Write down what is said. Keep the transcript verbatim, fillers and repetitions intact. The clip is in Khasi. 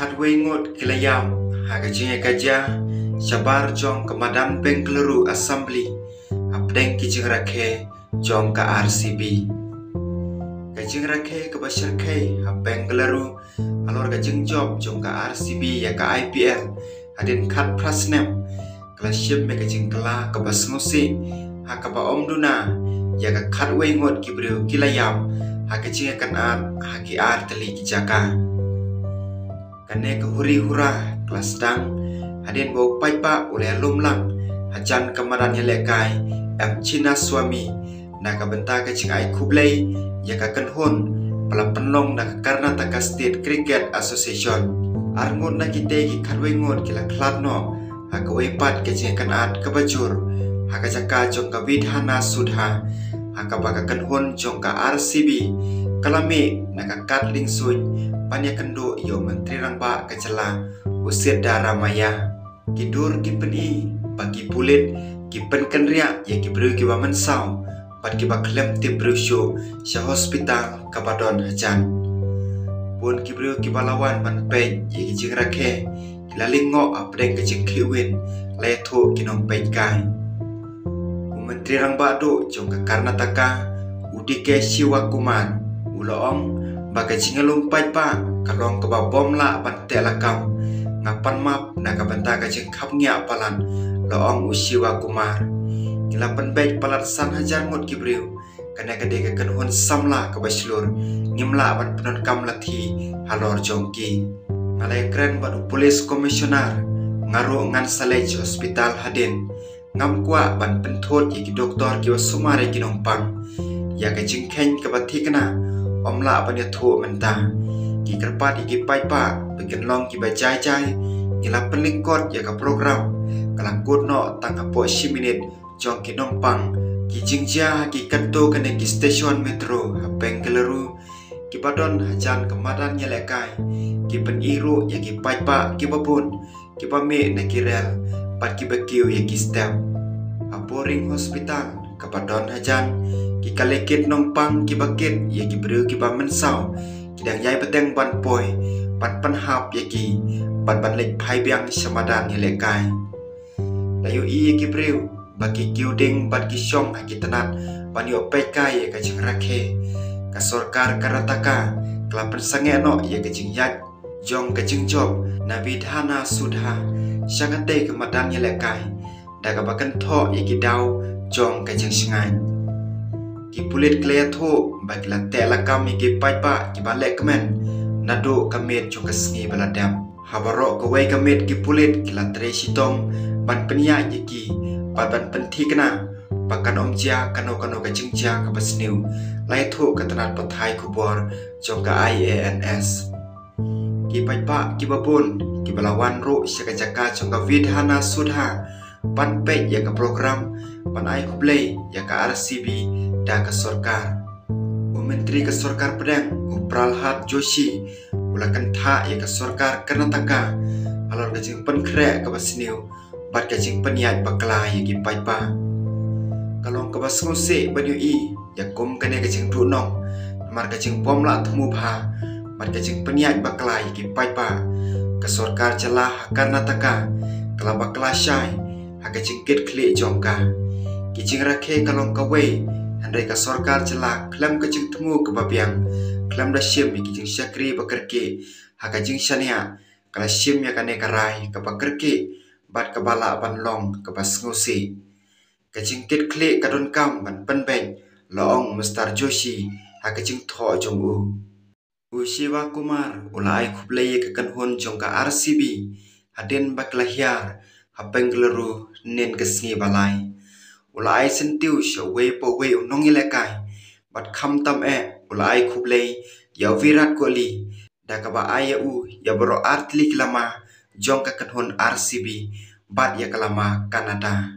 Khatwei ngut ki la ïam ha ka jingïakajia shabar jong ka madan Bengaluru Assembly hapdeng ki jingrakhe jong ka R C B. Ka jingrakhe kaba shyrkhei ha Bengaluru halor ka jingjop jong ka R C B ïa ka I P L hadien khatphra snem ka la shim ïa ka jingkylla kaba sngewsih ha kaba ym duna ïa ka khatwei ngut ki briew ki la ïam ha ka jingïakynad ha ki ar tylli ki jaka. Kane ka huri hura ka la sdang hadien ba u paidbah u la ïalum lang hajan ka madan ïalehkai M Chinnaswamy na ka bynta ka jingai khublei ïa ka kynhun ba la pynlong na ka Karnataka State Cricket Association. Ar ngut na kitei ki khatwei ngut ki la khlad noh ha kawei pat ka jingïakynad kaba jur ha ka jaka jong ka Vidhana Soudha, ha kaba ka kynhun jong ka R C B ka la mih na ka kad liengsuiñ ban ïakynduh ïa u Myntri Rangbah ka jylla u Siddaramaiah. Ki dur ki pyni ba ki pulit ki pynkynriah ïa ki briew kiba mynsaw bad kiba khlem tip briew shuh sha hospital kaba don hajan. Bun ki briew kiba la wan ban peit ïa ki jingrakhe ki la lyngngoh hapdeng ka jingkhlieh win, la ïathuh ki nongpeitkai. U Myntri Rangbah Duh jong ka Karnataka, u D K Shivakumar, u la ong ba ka jingïalum paidbah ka long kaba bym lah ban teh lakam. Nga pan map na ka bynta ka jingkhapngiah palat, la ong u Shivakumar. Ngi la pynbeit palat san hajar ngut ki briew. Kane ka dei ka kynhun samla kaba shlur, ngim lah ban pyndonkam lathi halor jong ki. Nga la ïakren bad u Police Commissioner, nga ruh ngan sa leit sha hospital hadien. Ngam kwah ban pynthut ïa ki doktor kiba sumar ïa ki nongpang. Ïa ka jingkheiñ kaba thikna ym lah ban ïathuh mynta. Ngi kyrpad ïa ki paidbah ba kin long kiba jai jai. Ngi la pynlyngkot ïa ka program, ka la kut noh tang hapoh shi minit jong ki nongpang. Ki jingjia ha ki katto katne ki station metro ha Bengaluru kiba don hajan ka madan ïalehkai ki pyni ruh ïa ki paidbah kiba bun kiba mih na ki rel bad kiba kiew ïa ki step. Ha Boring Hospital kaba don hajan ki kali kit nongpang kiba kit ïa ki briew kiba mynsaw ki dang ïai bteng ban poi ban pynhap ïa ki bad ban leit phai biang sha madan ïalehkai. La ïohi ïa ki briew ba ki kiew ding bad ki shong ha ki tnat ban ïoh peitkai ïa ka jingrakhe. Ka sorkar Karnataka ka la pynsangeh noh ïa ka jingïaid jong ka jingjop na Vidhana Soudha sha katei ka madan ïalehkai da kaba kynthoh ïa ki daw jong ka jingshngaiñ. Ki pulit ki la ïathuh ba ki la teh lakam ïa ki paidbah kiba lehkmen naduh ka miet jong ka sngi ba la dep. Ha baroh kawei ka miet ki pulit ki la trei shitom ban pynïaid ïa ki bad ban pynthikna ba kan ym jia kano kano ka jingjia kaba sniew, la ïathuh ka tnat pathai khubor jong ka I A N S. Ki paidbah kiba bun kiba la wan ruh sha ka jaka jong ka Vidhana Soudha ban peit ïa ka program ban ai khublei ïa ka R C B da ka sorkar. U Myntri ka Sorkar Pdeng, u Pralhad Joshi, u la kynthah ïa ka sorkar Karnataka halor ka jingpynkhreh kaba sniew bad ka jingpynïaid bakla ïa ki paidbah. Ka long kaba sngewsih ban ïohi ïa kum kane ka jingduhnong namar ka jingbym lah thmu bha bad ka jingpynïaid bakla ïa ki paidbah. Ka sorkar jylla ha Karnataka ka la bakla shai ha ka jingkitkhlieh jong ka. Ki jingrakhe ka long kawei, hynrei ka sorkar jylla khlem ka jingthmu kaba biang, khlem da shim ïa ki jingshakri ba kyrkieh ha ka jingshaniah, ka la shim ïa kane ka rai kaba kyrkieh bad kaba lah ban long kaba sngewsih. Ka jingkitkhlieh ka donkam ban pynbeit, la ong Mister Joshi ha ka jingthoh jong u. U Shiva Kumar u la ai khublei ïa ka kynhun jong ka R C B hadien ba ki la hiar ha Bengaluru hynnin ka sngi ba lai. U la ai syntiew sha uwei pa uwei u nongïalehkai bad khamtam eh u la ai khublei ïa u Virat Kohli da kaba ai ïa u ïa baroh ar tylli ki lama jong ka kynhun R C B bad ïa ka lama Kannada.